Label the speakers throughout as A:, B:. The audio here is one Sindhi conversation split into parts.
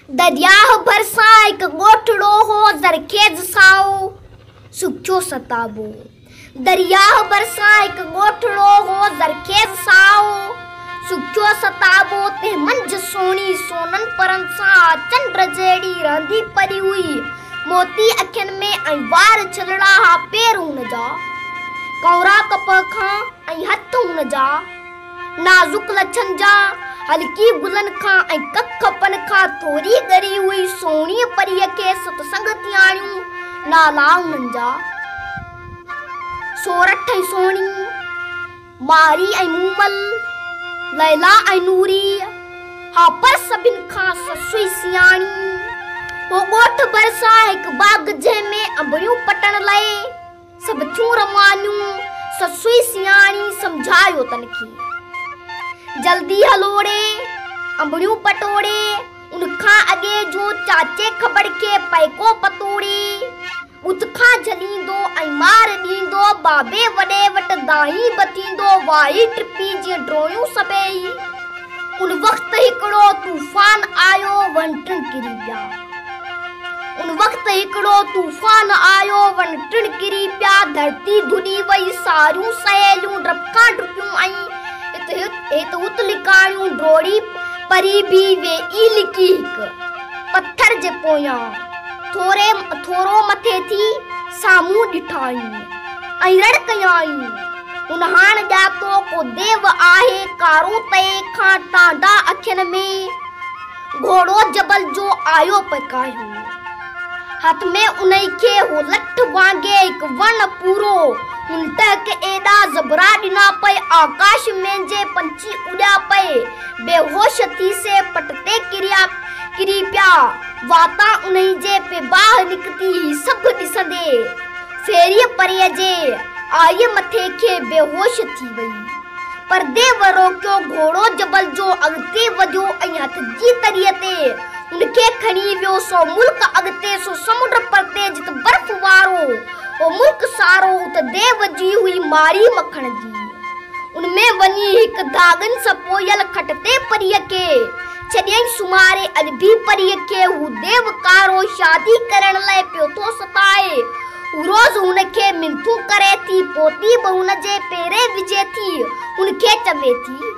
A: درياهه ڀرسان هڪ ڳوٺڙو هو زرخيز سائو سکيو ستابو. درياهه ڀرسان هڪ ڳوٺڙو هو زرخيز سائو سکيو ستابو تنهن منجهه سهڻي سونن پرن سان چنڊ جهڙي رهندي پري هئي موتي اکين ۾ ۽ وار ڇلڙا ها پير هن جا ڪؤنرا ڪپهه کان ۽ هٿ هن جا نازڪ لڇن جا، هلڪي گلن کان ۽ ڪک پن کان ٿوري ڳري هئي سهڻيء پريء کي ست سنگتياڻيون نالا انهن جا، سورٺ ۽ سهڻي، مارئي ۽ مومل، ليلا ۽ نوري، ها پر سڀن کان سسئي سياڻي. هو ڳوٺ ڀرسان هڪ باغ جنهن ۾ انبڙيون پٽڻ لئي. سڀ ٿيون روانيون، سسئي سياڻي سمجهايو تن کي. جلدي هلو ڙي، انبڙيون پٽو ڙي، ان کان اڳي جو چاچي کبڙ کي پئي ڪو پتو ڙي. ٻوٿ کان جهليندو ۽ مار ڏيندو، بابي وڏي وٽ دانهين به ٿيندو، واهي ٽپي جيئن ڊوڙيون سڀيئي. ان وقت هڪڙو طوفان آيو، وڻ ٽڻ ڪري پيا. ان وقت هڪڙو طوفان آيو، وڻ ٽڻ ڪري پيا، ڌرتي ڌڏي وئي، ساريون سهيليون ڊپ کان ڊڪيون ۽ هت هت لڪايون، ڊوڙي پري به ويئي لڪي هڪ پٿر جي پويان ٿوري ٿورو مٿي ٿي سامهون ڏٺائين ۽ رڙ ڪيائين، هن هاڻ ڄاتو ڪو ديو آهي، ڪارو تئي کان ٽانڊا اکين ۾. گهوڙو جبل جو آيو پئي ڪاهيو. هٿ ۾ انهي کي هو لٺ وانگي هڪ وڻ پورو. هن ٽهڪ ايڏا زبرا ڏنا پئي آڪاش ۾ جي پنڇي اڏيا پئي. بيهوش ٿي سي پٽ تي ڪريا ڪري پيا. واتان انهي جي پئي باهه نڪتي هي سڀ ڏسندي ڦيريء پريء جي آئي مٿي کي بيهوش ٿي وئي. پر ديو روڪيو گهوڙو جبل جو اڳتي وڌيو ۽ هٿ جي تريء تي هن کي کڻي ويو سو ملڪ اڳتي سو سمنڊ پرتي جت برف وارو هو ملڪ سارو ات ديو جي هئي ماڙي مکڻ جي ان ۾ وڃي هڪ ڌاڳن سان پوئيل کٽ تي پريء کي ڇڏيائين سمهاري اڄ به پريء کي هو ديو ڪارو شادي ڪرڻ لئه پيو ٿو ستائي. هو روز هن کي منٿون ڪري ٿي، پوتي به هن جي پيرين وجهي ٿي، هن کي چوي ٿي.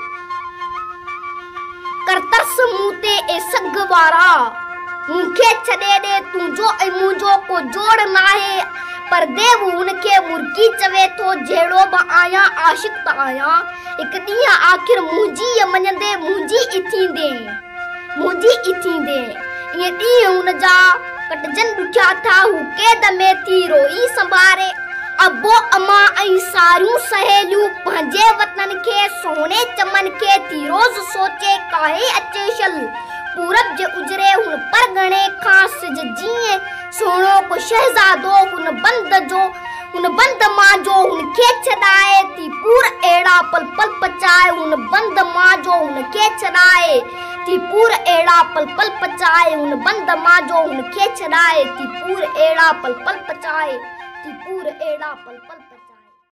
A: ڪر ترس مون تي اي سگهه وارا، مون کي ڇڏي ڏي، تنهنجو ۽ منهنجو ڪو جوڙ ناهي. پر ديو هن کي مرڪي چوي ٿو، جهڙو به آهيان عاشق ته آهيان، هڪ ڏينهن آخر منهنجي ئي مڃندين، منهنجي ئي ٿيندين. منهنجي ئي ٿيندين. ائين ڏينهن هن جا ڪٽجن ڏکيا ٿيا، هو قيد ۾ ٿي روئي سنڀاري. ابو، امان ۽ ساريون سهيليون پنهنجي وطن کي، سهڻي چمن کي ٿي روز سوچي، ڪاهي اچي شل پورب جي اجري هن پرڳڻي کان سج جيئن سهڻو ڪو شهزادو هن بند جو هن بند مان جو هن کي ڇڏائي ٿي پور اهڙا پل پل پچائي هن بند مان جو هن کي ڇڏائي ٿي پور اهڙا پل پل پچائي هن بند مان جو هن کي ڇڏائي ٿي پور اهڙا پل پل پچائي ٿي پور اهڙا پل پل.